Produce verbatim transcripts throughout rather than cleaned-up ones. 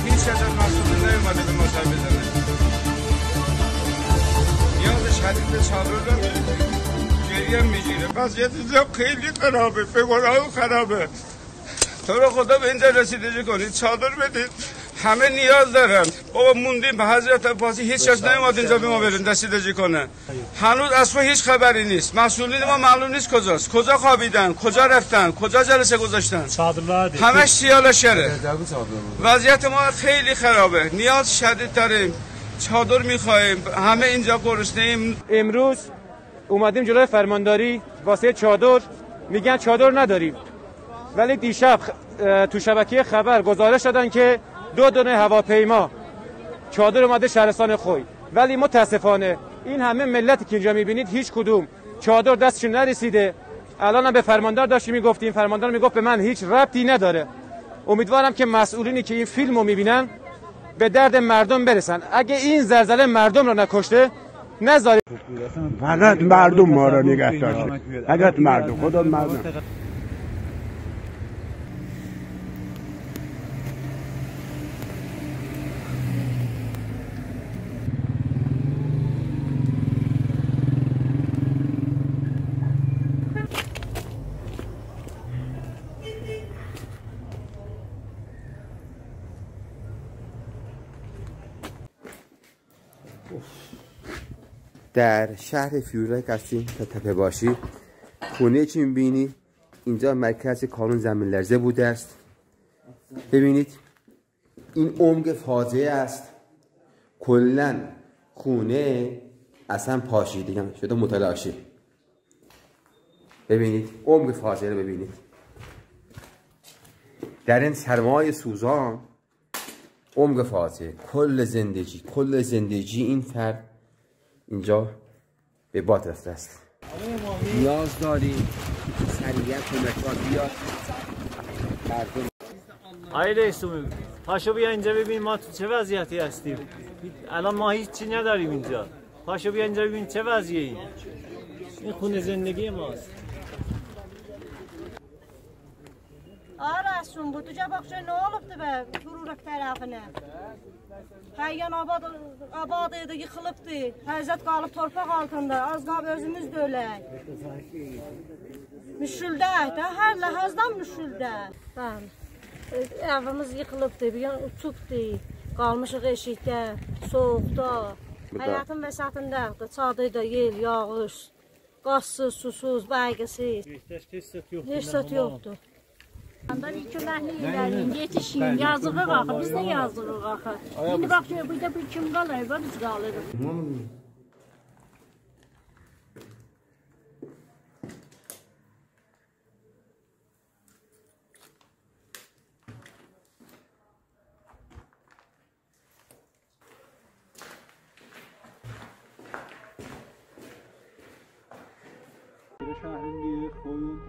Hiç yerde mahsuru ne olmadı bu masaya bizlere. Yalnız hadiste çağırırlar. Geriye mi giriyor? Vaziyetimiz yok. Hayli karabe. Pek oranı karabe. تو رو خدا به اینجا رسیدگی کنید، چادر بدید. همه نیاز دارن. بابا موندیم به حضرت عباسی، هیچ کس نیومد اینجا به ما بریم رسیدگی کنه. هنوز از ما هیچ خبری نیست. مسئولین ما معلوم نیست کجاست، کجا خوابیدن، کجا رفتن، کجا جلسه گذاشتن. همش سیالا شهره. وضعیت ما خیلی خرابه، نیاز شدید داریم. چادر می‌خوایم، همه اینجا گرسنه‌ایم. امروز اومدیم جلوی فرمانداری واسه چادر، می‌گن چادر نداریم. ولی دیشب خ-، اه، تو شبکهٔ خبر گزارش دادن که دو دونه هواپیما چادر اومده شهرستان خوی. ولی متاسفانه این همه ملتی که اینجا می‌بینید هیچ کدوم چادر دستشون نرسیده. الان هم به فرماندار داشتیم می‌گفتیم، فرماندار می‌گفت به من هیچ ربطی نداره. امیدوارم که مسئولینی که این فیلم رو می‌بینن به درد مردم برسن. اگه این زلزله مردم رو نکشته، نذاره. فقط مردم ما رو نگه داشته. فقط مردم. خدا مردم. در شهر فیورک هستیم، تا تپه باشی. خونه چی می‌بینی؟ اینجا مرکز کانون زمین لرزه بوده است. ببینید، این عمق فاجعه است. کلاً خونه اصلاً پاشیدگی شده، متلاشی. ببینید، عمق فاجعه رو ببینید. در این سرمای سوزان، عمق فاجعه، کل زندگی، کل زندگی این فرد اینجا به باد رفته است. نیاز داریم سریع کمک‌ها بیاد. مردم آقای رئیس جمهور، پاشو بیا اینجا ببین ما تو چه وضعیتی هستیم. الان ما هیچی نداریم اینجا. پاشو بیا اینجا ببین چه وضعیه این. این خونه زندگی ماست. Arasın bu, duca bakışa ne oluptu be, Gururuk tarafına? Hayyan abad, abad edi, yıkılıptı. Herzet kalıp torpak altında, az kalıp özümüz de öyle. Müşüldek de, her lahazdan müşüldek. Bəli. Evimiz yıkılıptı, bir yan uçuptu. Qalmışıq eşikdə, soyuqda. Burada. Həyatın vəsətində, çadırda yel, yağış. Gazsız, susuz, bərqisiz. Heç zad yoxdur. Heç zad yoxdur. Ondan iki məhlə ilərin, yetişin, yazığıq axı, biz də yazığıq axı. İndi bax, gör, burada bir kim qalır, bax, biz qalırıq. Şehrindeyik, koyun.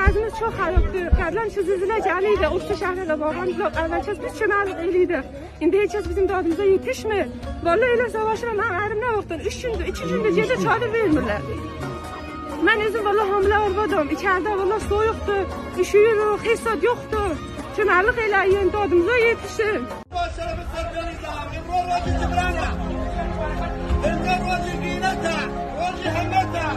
Vaziyetimiz çok haraptı. Kadın şu zilzile geliydi. Urfa şehrinde babam yok. Evvel biz çınarlık eliydi. Şimdi hiç bizim dağımıza yetişme. Vallahi öyle savaşıran ha erim ne vaktin. Üç gündü, iki gündü gece çadır vermiyorlar. Ben özüm vallahi hamile olmadım. İçeride vallahi soğuktu. Üşüyoruz, hesat yoktu. Çınarlık ele yeni dağımıza yetişin. Başarımız sergileydi. Emre Rojî Cibrana. Emre Rojî Gîneta. Rojî Hemeta.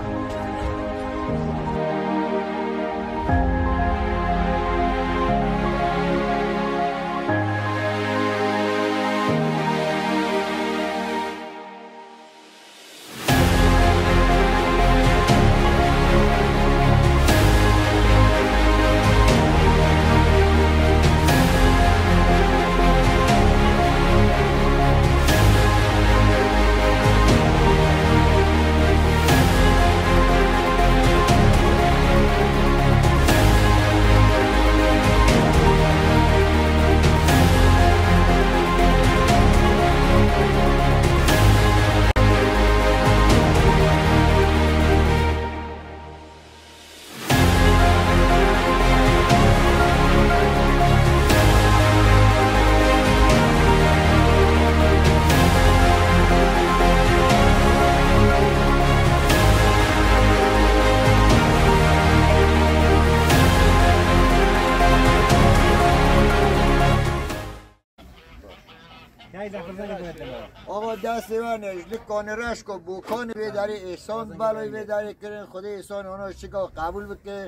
Ava destê we ne, ji li kanê reş ku bokanê vê derê, êsan beloy vê derê kirin, Xwedê êsan ona çika qebûl bike.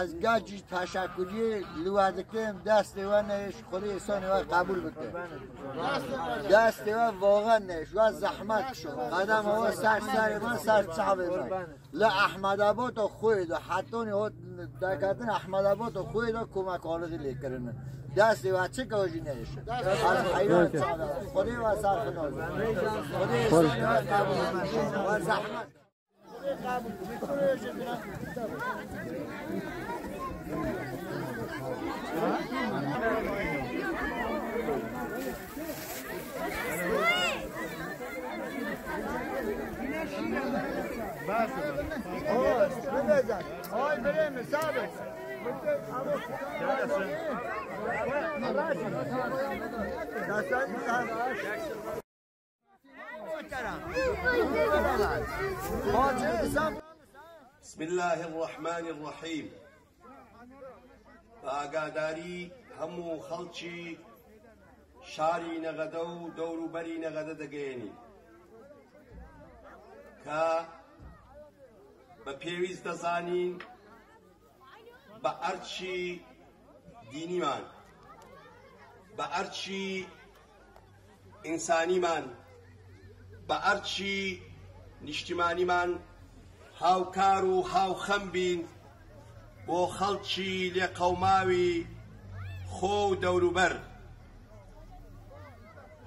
Ez gelek jî teşekuriyê li we dikim, destê we ne, ji Xwedê êsanê we qebûl bike. Destê we vaxan ne, ji we zehmet kişo. Qedema we ser serê me, ser çavê me. Li Ehmedabad û xwê de hetonî hot deketin Ehmedabad û xwê de komekalixî lê kirine. Destê we çi ka jî neyişe. Ez heyran çawa. Xwedê we ser xinaz. Xwedê sê we qebûl bike. We zehmet. بسم الله الرحمن الرحيم. بە ئاگاداری هەموو خەڵکی شاری نەغەدە و دەوروبەری نەغەدە دەگەیەنین کە بە پێویست دەزانین بە ئەرکی دینیمان، بە ئەرکی ئینسانیمان، بە ئەرکی نیشتیمانیمان هاوکار و هاوخەم بین بۆ خەڵکی لێقەوماوی خۆ و دەوروبەر،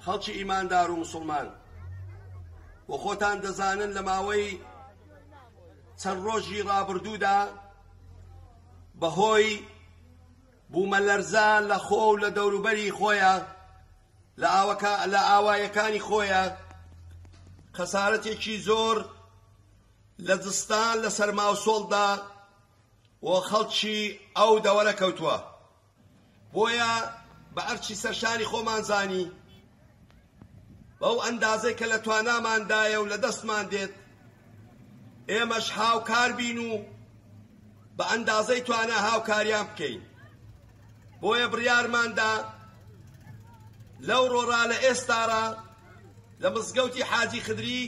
خەڵکی ئیماندار و موسڵمان. و خۆتان دەزانن لە ماوەی چەند ڕۆژی ڕابردوودا بەهۆی بوومەلەرزە لە خۆ و لە دەوروبەری خۆیە، لە ئاوەکە-، لە ئاوایەکانی خۆیە، خەسارەتێکی زۆر لە زستان، لە سەرما و سۆڵدا و خەڵکی ئەو دەوەرە کەوتووە. بۆیە بە ئەرکی سەرشانی خۆمان زانی، بەو ئەندازەی کە لە تواناماندایە و لە دەستمان دێت، ئێمەش هاوکار بین و بە ئەندازەی توانا هاوکاریان بکەین. بۆیە بڕیارماندا لەو ڕۆڕا لە ئێستارا لە مزگەوتی حاجی خدری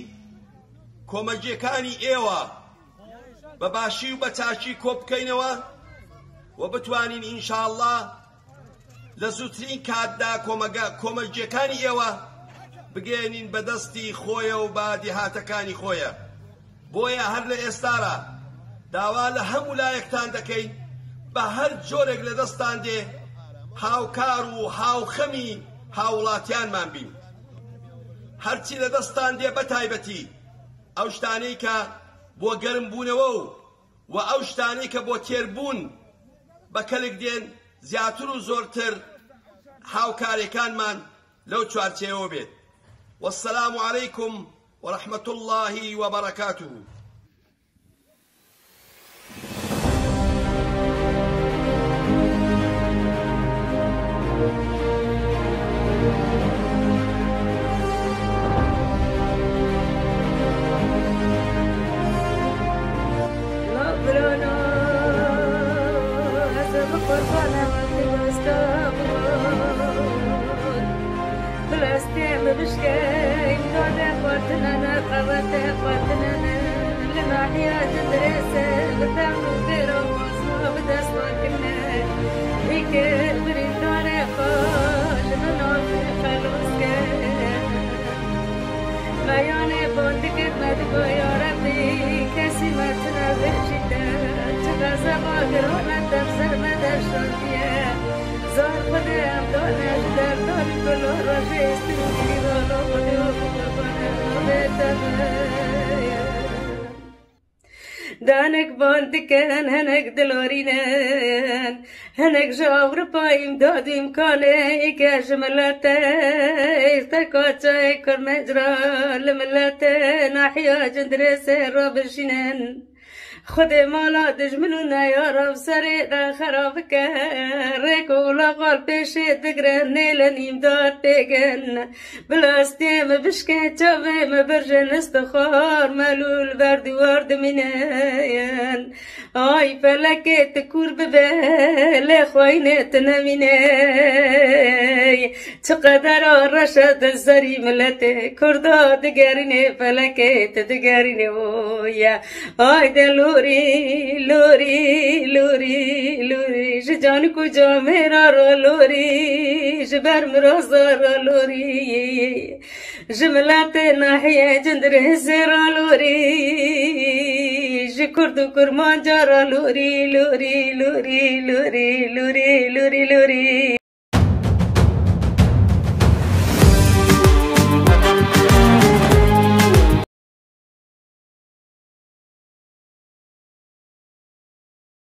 کۆمەگیەکانی ئێوە بە باشی و بە چاکی کۆ بکەینەوە و بتوانین ئینشاءالله لە زووترین کاتدا کۆمەگە-، کۆمەگیەکانی ئێوە بگەێنین بە دەستی خۆیە و بە دێهاتەکانی خۆیە. بۆیە هەر لە ئێستارا داوا لە هەموو لایەکتان دەکەین، بە هەر جۆرێک لە دەستان دێ، هاوکار و هاوخەمی هاوڵاتیانمان بین. هەرچی لە دەستان دێ، بە تایبەتی ئەو شتانەی کە بۆ گەرم بوونەوە و، و ئەو شتانەی کە بۆ تێربوون بە کەلک دێن، زیاتر و زۆرتر هاوکارێکانمان لەو چوارچێوە بێت. والسلام عليكم ورحمة الله وبركاته. Qurbana min dibasta bûn. Bilastê min bişke, îmdadê xwe tune ne, qewetê xwe tune ne. Li nahiya Cindirêsê bi tehm û bêra xwezma bi dest xwe kirine. Hîkê birîndarê xwe ji min avê xelos kir. Me yanê ban dikir, me digo, ya Rebbî, kesî me tune vêjîte. Çi xezeba giran e, te bi ser me derşandiye. Zar Xwedê em dane ji derdan, ku lo rojê stir û girî valo Xwedê û qurban e, navê te be. Danek ban dikin, hinek dilorînin, hinek ji Ewropa îmdad û îmkanê ke ji miletê, te kaçayê Kurmecra li miletê nahiya Cindirêsê rabişînin. Xwedê mala dijmin û neyara bi serê de xera bike. Rêk û laxal pêşê digre, nêlin îmdad pêgin. Bilastê min bişke, çavê min birjin, istixar melûl ber dîwar dimînin. Ay felekê, tu kûr bibe, lê xweyne tu nemîne. Çi qedera reş e di serî miletê Kurda digerîne, felekê tu digerîne, oye. Ay de lorî, lorî, lorî, lorî, ji canik û camêra re lorî, ji ber miraza re lorî, ji miletê nahiyê Cindirêsê re lorî, ji kurd û kurmanca re lorî, lorî, lorî, lorî, lorî, lorî, lorî.